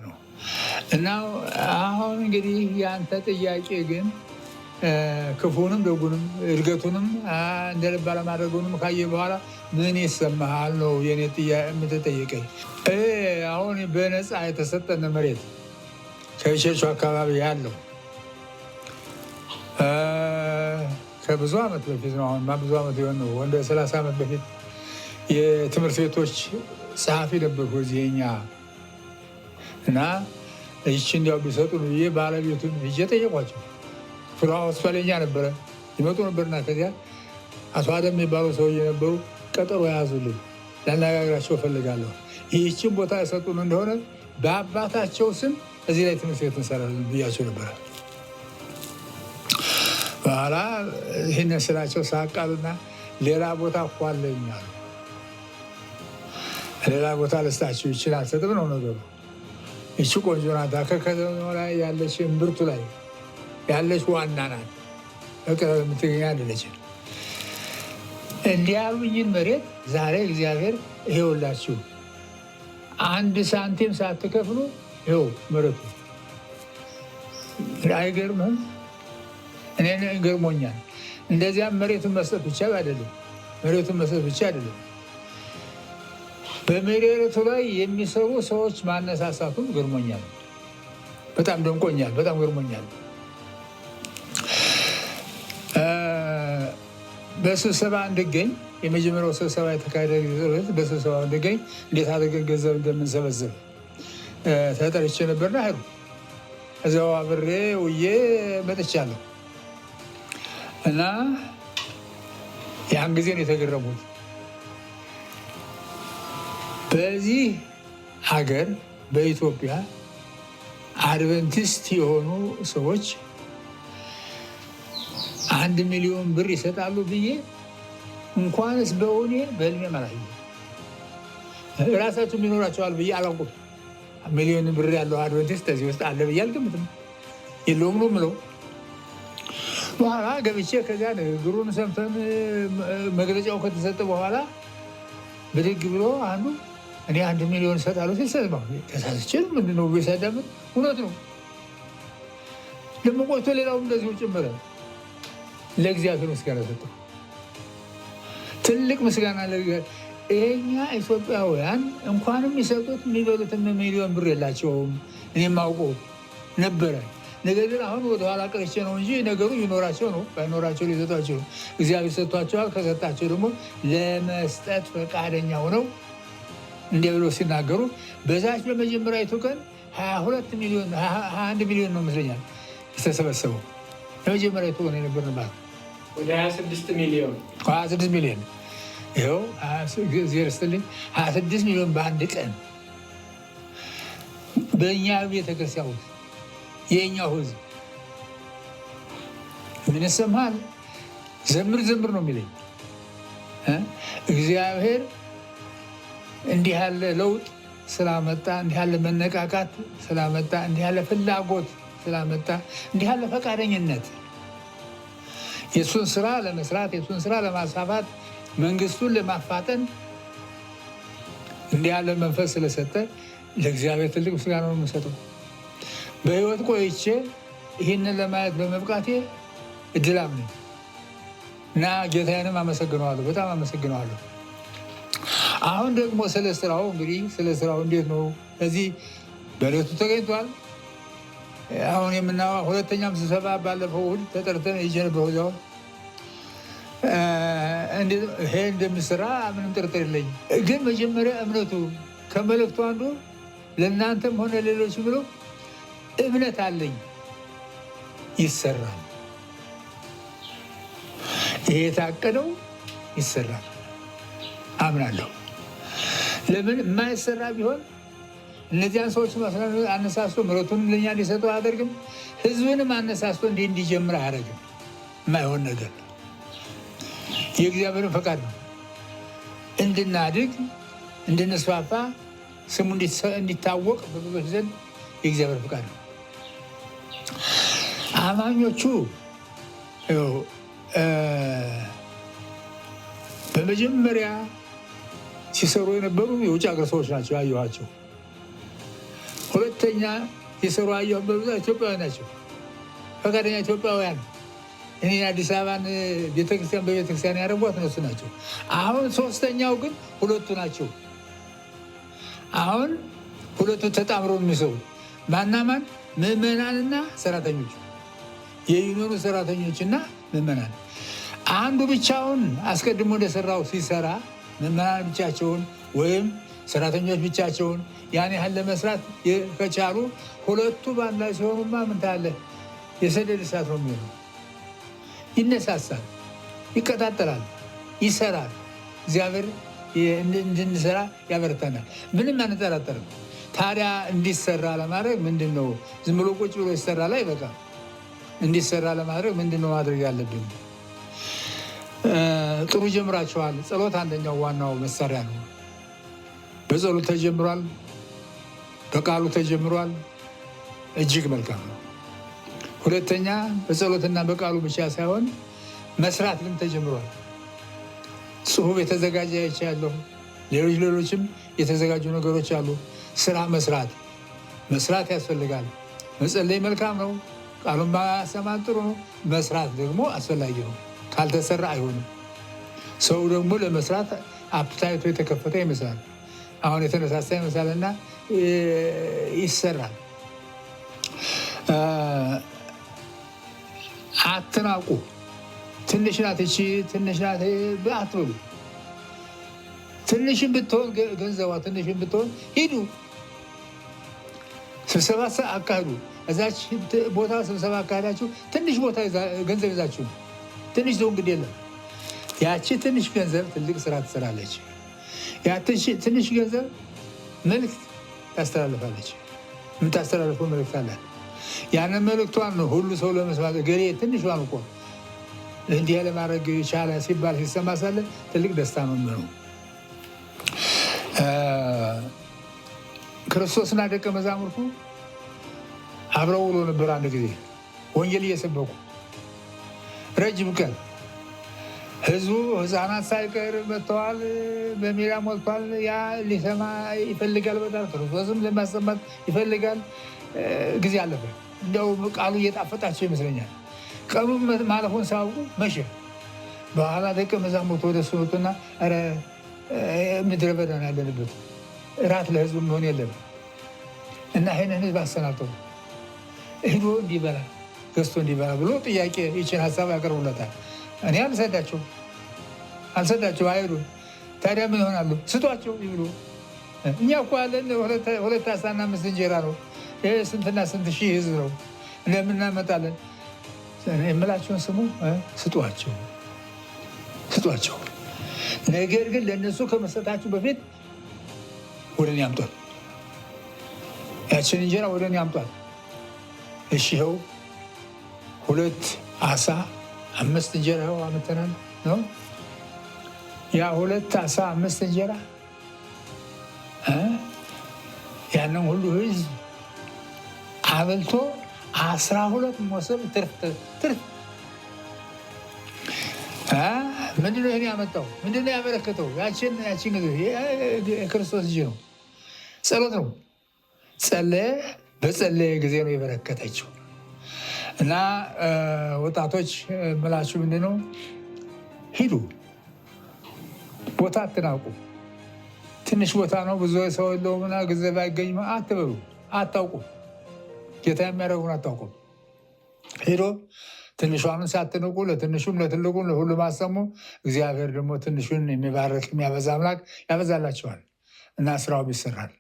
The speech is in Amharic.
ነው። እና አሁን እንግዲህ ያንተ ጥያቄ ግን ክፉንም ደጉንም እድገቱንም እንደ ልብ አለማድረጉንም ካየ በኋላ ምን ይሰማሃል ነው የኔ የምትጠይቀኝ። አሁን በነፃ የተሰጠን መሬት ከቸርቹ አካባቢ ያለው ከብዙ ዓመት በፊት ነው። አሁንማ ብዙ ዓመት የሆነ ነው። ወደ 30 ዓመት በፊት የትምህርት ቤቶች ጸሐፊ ነበርኩ እዚህ የእኛ፣ እና ይቺ እንዲያው ቢሰጡን ብዬ ባለቤቱን ሄጄ ጠየቋቸው። ፍልውሃ ሆስፒታል የእኛ ነበረ፣ ይመጡ ነበርና ከዚያ አቶ አደም የሚባሉ ሰውዬ ነበሩ። ቀጠሮ የያዙልኝ፣ ላነጋግራቸው እፈልጋለሁ። ይህችን ቦታ የሰጡን እንደሆነ በአባታቸው ስም እዚህ ላይ ትምህርት ቤት እንሰራለን ብያቸው ነበረ። በኋላ ይህን ስላቸው ሳቃሉና ሌላ ቦታ እኮ አለኝ አሉ። ሌላ ቦታ ልስጣችሁ ይችላል ሰጥም ነው ነገሩ። ይቺ ቆንጆ ናት። ከከተማ ላይ ያለች እምብርቱ ላይ ያለች ዋና ናት። በቅርብ የምትገኝ አይደለችም። እንዲህ ያሉኝን መሬት ዛሬ እግዚአብሔር ይሄውላችሁ አንድ ሳንቲም ሳትከፍሉ ይኸው መሬቱ። አይገርምህም? እኔ ገርሞኛል። እንደዚያም መሬቱን መስጠት ብቻ አይደለም፣ መሬቱን መስጠት ብቻ አይደለም፣ በመሬቱ ላይ የሚሰሩ ሰዎች ማነሳሳቱም ገርሞኛል። በጣም ደንቆኛል። በጣም ገርሞኛል። በስብሰባ እንድገኝ፣ የመጀመሪያው ስብሰባ የተካሄደ በስብሰባ እንድገኝ፣ እንዴት አድርገን ገንዘብ እንደምንሰበስብ ተጠርቼ ነበርና ሄዱ። እዚያው አብሬ ውዬ መጥቻለሁ እና ያን ጊዜ ነው የተገረሙት። በዚህ ሀገር በኢትዮጵያ አድቨንቲስት የሆኑ ሰዎች 1 ሚሊዮን ብር ይሰጣሉ ብዬ እንኳንስ በእውኔ በህልሜም አላየሁም። ራሳቸው ይኖራቸዋል ብዬ አላውቅም። ሚሊዮን ብር ያለው አድቨንቲስት እዚህ ውስጥ አለ ብዬ አልገምትም። የለውም ነው የምለው። በኋላ ገብቼ ከዚያ ንግግሩን ሰምተን መግለጫው ከተሰጠ በኋላ ብድግ ብሎ አንዱ እኔ 1 ሚሊዮን እሰጣለሁ ሲል ሰማሁ። ተሳስቼ ነው ምንድን ነው ብዬ ሳዳምጥ እውነት ነው። ደግሞ ቆይቶ ሌላውም እንደዚሁ ጨመረ። ለእግዚአብሔር ምስጋና ሰጠው። ትልቅ ምስጋና። ይሄኛ ኢትዮጵያውያን እንኳንም የሚሰጡት የሚበሉትም ሚሊዮን ብር የላቸውም። እኔም አውቀው ነበረ። ነገር ግን አሁን ወደኋላ ቀርቼ ነው እንጂ ነገሩ ይኖራቸው ነው፣ ባይኖራቸው ሊሰጧቸው ነው። እግዚአብሔር ሰጥቷቸዋል። ከሰጣቸው ደግሞ ለመስጠት ፈቃደኛ ሆነው እንዲህ ብሎ ሲናገሩ በዛች በመጀመሪያዊቱ ቀን 22 ሚሊዮን፣ 21 ሚሊዮን ነው ይመስለኛል የተሰበሰበው። የመጀመሪያዊቱ ቀን የነበርንባት ወደ 26 ሚሊዮን። 26 ሚሊዮን፣ ይኸው እግዚአብሔር ይስጥልኝ፣ 26 ሚሊዮን በአንድ ቀን በእኛ ቤተክርስቲያን ውስጥ የእኛው ህዝብ። ምን ይሰማሃል? ዘምር ዘምር ነው የሚለኝ። እግዚአብሔር እንዲህ ያለ ለውጥ ስላመጣ፣ እንዲህ ያለ መነቃቃት ስላመጣ፣ እንዲህ ያለ ፍላጎት ስላመጣ፣ እንዲህ ያለ ፈቃደኝነት የእሱን ስራ ለመስራት፣ የእሱን ስራ ለማስፋፋት፣ መንግስቱን ለማፋጠን እንዲህ ያለ መንፈስ ስለሰጠ ለእግዚአብሔር ትልቅ ምስጋና ነው የምሰጠው። በህይወት ቆይቼ ይህንን ለማየት በመብቃቴ እድላም ነኝ እና ጌታዬንም አመሰግነዋለሁ፣ በጣም አመሰግነዋለሁ። አሁን ደግሞ ስለ ስራው፣ እንግዲህ ስለ ስራው እንዴት ነው? እዚህ መሬቱ ተገኝቷል። አሁን የምናወራ ሁለተኛም ስብሰባ ባለፈው እሑድ ተጠርተን ሄጄ ነበር። እዚያው ይሄ እንደሚሰራ ምንም ጥርጥር የለኝም። ግን መጀመሪያ እምነቱ ከመልእክቱ አንዱ ለእናንተም ሆነ ሌሎች ብሎ እምነት አለኝ ይሰራል። ይሄ የታቀደው ይሰራል አምናለሁ። ለምን የማይሰራ ቢሆን እነዚያን ሰዎች አነሳስቶ ምረቱንም ለእኛ እንዲሰጡ አያደርግም። ህዝብንም አነሳስቶ እንዲህ እንዲጀምር አያደርግም። የማይሆን ነገር የእግዚአብሔርን ፈቃድ ነው። እንድናድግ፣ እንድንስፋፋ፣ ስሙ እንዲታወቅ በብዙዎች ዘንድ የእግዚአብሔር ፈቃድ ነው። አማኞቹ በመጀመሪያ ሲሰሩ የነበሩ የውጭ ሀገር ሰዎች ናቸው ያየኋቸው። ሁለተኛ ሁለተኛ የሰሩ አየሁ በብዛት ኢትዮጵያውያን ናቸው። ፈቃደኛ ኢትዮጵያውያን እኔ አዲስ አበባን ቤተክርስቲያን በቤተክርስቲያን ያደረጓት እነሱ ናቸው። አሁን ሶስተኛው ግን ሁለቱ ናቸው። አሁን ሁለቱ ተጣምሮ የሚሰሩ ማና ማን? ምዕመናንና ሰራተኞች፣ የዩኒዮኑ ሰራተኞችና ምዕመናን። አንዱ ብቻውን አስቀድሞ እንደሰራው ሲሰራ ምዕመናን ብቻቸውን ወይም ሰራተኞች ብቻቸውን ያን ያህል ለመስራት ከቻሉ፣ ሁለቱ በአንድ ላይ ሲሆኑማ ምን ታያለህ? የሰደድ እሳት ነው የሚሆነው። ይነሳሳል፣ ይቀጣጠላል፣ ይሰራል። እግዚአብሔር እንድንሰራ ያበረታናል። ምንም አንጠራጠርም። ታዲያ እንዲሰራ ለማድረግ ምንድን ነው? ዝም ብሎ ቁጭ ብሎ ይሰራል አይበቃም። እንዲሰራ ለማድረግ ምንድን ነው ማድረግ ያለብን? ጥሩ ጀምራችኋል። ጸሎት አንደኛው ዋናው መሳሪያ ነው። በጸሎት ተጀምሯል፣ በቃሉ ተጀምሯል። እጅግ መልካም ነው። ሁለተኛ በጸሎትና በቃሉ ብቻ ሳይሆን መስራት ግን ተጀምሯል። ጽሑፍ የተዘጋጀ አይቻለሁ። ሌሎች ሌሎችም የተዘጋጁ ነገሮች አሉ። ስራ መስራት መስራት ያስፈልጋል። መጸለይ መልካም ነው። ቃሉን ማሰማት ጥሩ ነው። መስራት ደግሞ አስፈላጊ ነው። ካልተሰራ አይሆንም። ሰው ደግሞ ለመስራት appetite ኡ የተከፈተ ይመስላል። አሁን የተነሳሳ ይመስላል እና ይሰራል። አትናቁ። ትንሽ ናት እቺ ትንሽ ናት አትበሉ። ትንሽም ብትሆን ገንዘቧ ትንሽም ብትሆን ሂዱ፣ ስብሰባ አካሂዱ። እዛች ቦታ ስብሰባ አካሄዳችሁ ትንሽ ቦታ ገንዘብ ይዛችሁ ትንሽ ሰው እንግዲህ የለም። ያቺ ትንሽ ገንዘብ ትልቅ ስራ ትሰራለች። ያቺ ትንሽ ገንዘብ መልዕክት ታስተላልፋለች። የምታስተላልፈው መልዕክት አላት። ያንን መልዕክቷን ነው ሁሉ ሰው ለመስማት ገሌ ትንሿን እኮ እንዲህ ለማድረግ የቻለ ሲባል ሲሰማ ሳለ ትልቅ ደስታ ነው የሚሆነው። ክርስቶስና ደቀ መዛሙርቱ አብረው ውሎ ነበር። አንድ ጊዜ ወንጌል እየሰበኩ ረጅም ቀን ህዝቡ ህፃናት ሳይቀር መጥተዋል። በሜዳ ሞልቷል። ያ ሊሰማ ይፈልጋል በጣም ክርስቶስም ለማሰማት ይፈልጋል። ጊዜ አለፈ። እንዲያው ቃሉ እየጣፈጣቸው ይመስለኛል። ቀኑ ማለፉን ሳያውቁ መሸ። በኋላ ደቀ መዛሙርቱ ወደ እሱ መጡና ኧረ ምድረ በዳ ነው ያለንበት፣ እራት ለህዝቡ የሚሆን የለም እና ይህንን ህዝብ አሰናብተው ሂዶ እንዲበላ ገዝቶ እንዲበላ ብሎ ጥያቄ ይችን ሀሳብ ያቀርቡለታል። እኔ አልሰዳቸው አልሰዳቸው አይሄዱም። ታዲያ ምን ይሆናሉ? ስጧቸው ይብሉ። እኛ እኮ ያለን ሁለት ዓሣና አምስት እንጀራ ነው። ይህ ስንትና ስንት ሺህ ህዝብ ነው። ለምን እናመጣለን? የምላቸውን ስሙ፣ ስጧቸው ስጧቸው። ነገር ግን ለእነሱ ከመስጠታችሁ በፊት ወደ እኔ አምጧት፣ ያችን እንጀራ ወደ እኔ አምጧት። እሺ ይኸው 2 ዓሣ 5 እንጀራ ይኸው አምጥተናል ነው። ያ 2 ዓሣ 5 እንጀራ ያንን ሁሉ ህዝብ አበልቶ 12 መሶብ ትርፍ ትርፍ። ምንድነው ይሄን ያመጣው? ምንድነው ያበረከተው? ያችን ጊዜ የክርስቶስ እጅ ነው፣ ጸሎት ነው። ጸለየ። በጸለየ ጊዜ ነው የበረከተችው። እና ወጣቶች ምላችሁ ምንድነው? ሂዱ፣ ቦታ አትናቁ። ትንሽ ቦታ ነው ብዙ ሰው የለውምና ገንዘብ አይገኝም አትበሉ። አታውቁም፣ ጌታ የሚያደርጉን አታውቁም። ሄዶ ትንሿንም ሳትንቁ ለትንሹም ለትልቁም ለሁሉም አሰሙ። እግዚአብሔር ደግሞ ትንሹን የሚባርክ የሚያበዛ አምላክ ያበዛላቸዋል እና ስራውም ይሰራል።